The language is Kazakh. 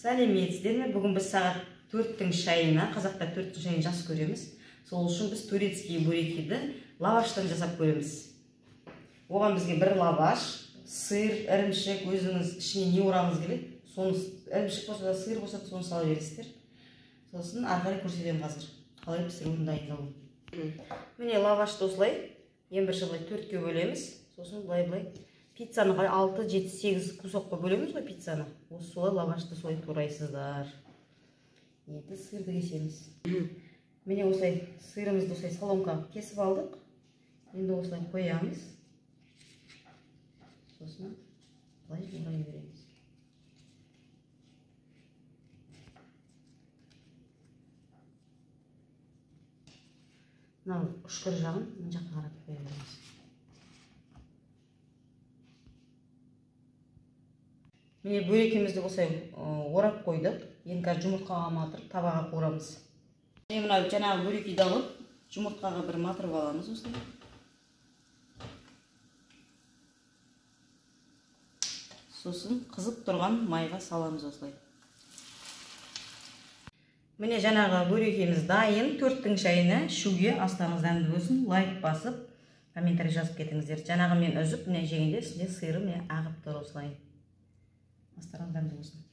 Сәлеметсіздер ме? Бүгін біз сағат 4-тің шайына, қазақтар 4-тің шайын жақсы көреміз. Сол үшін біз турецкий бурекиді лаваштан жасап көреміз. Оған бізге бір лаваш, сыр, ірімшік, өзіңіз ішіне не орағыңыз келеді, соны, ірімшік болса да, сыр болса да, соны сала бересіздер. Сосын ары қарай көрсетемін қазір қалай пісіруін, дайындалуын. Міне, лавашты осылай ең бірінші былай төртке бөлеміз. Сосын былай былай пиццаны қалай 6, 7, 8 кусокқа бөлеміз ғой пиццаны, осы солай лавашты солай турайсыздар. Енді сырды кесеміз. Міне, осылай сырымызды осылай соломкаға кесіп алдық. Енді осылай қоямыз, сосын былай орай береміз. Мынау үшкір жағын мына жаққа қаратып қоя береміз. Міне, бөрекемізді осылай орап қойдық. Енді қазір жұмыртқаға матырып, табаға қуырамыз. Міне, мынау жаңағы бөрекиді алып, жұмыртқаға бір матырып аламыз осылай. Сосын қызып тұрған майға саламыз осылай. Міне, жаңағы бөрекеміз дайын. 4-тің шайына ішуге. Астарыңыз дәмді болсын. Лайк басып, комментарий жазып кетіңіздер. Жаңағы мен үзіп, міне, жегенде ішінде сыры, міне, ағып тұр осылай. Астарыңыз дәмді болсын.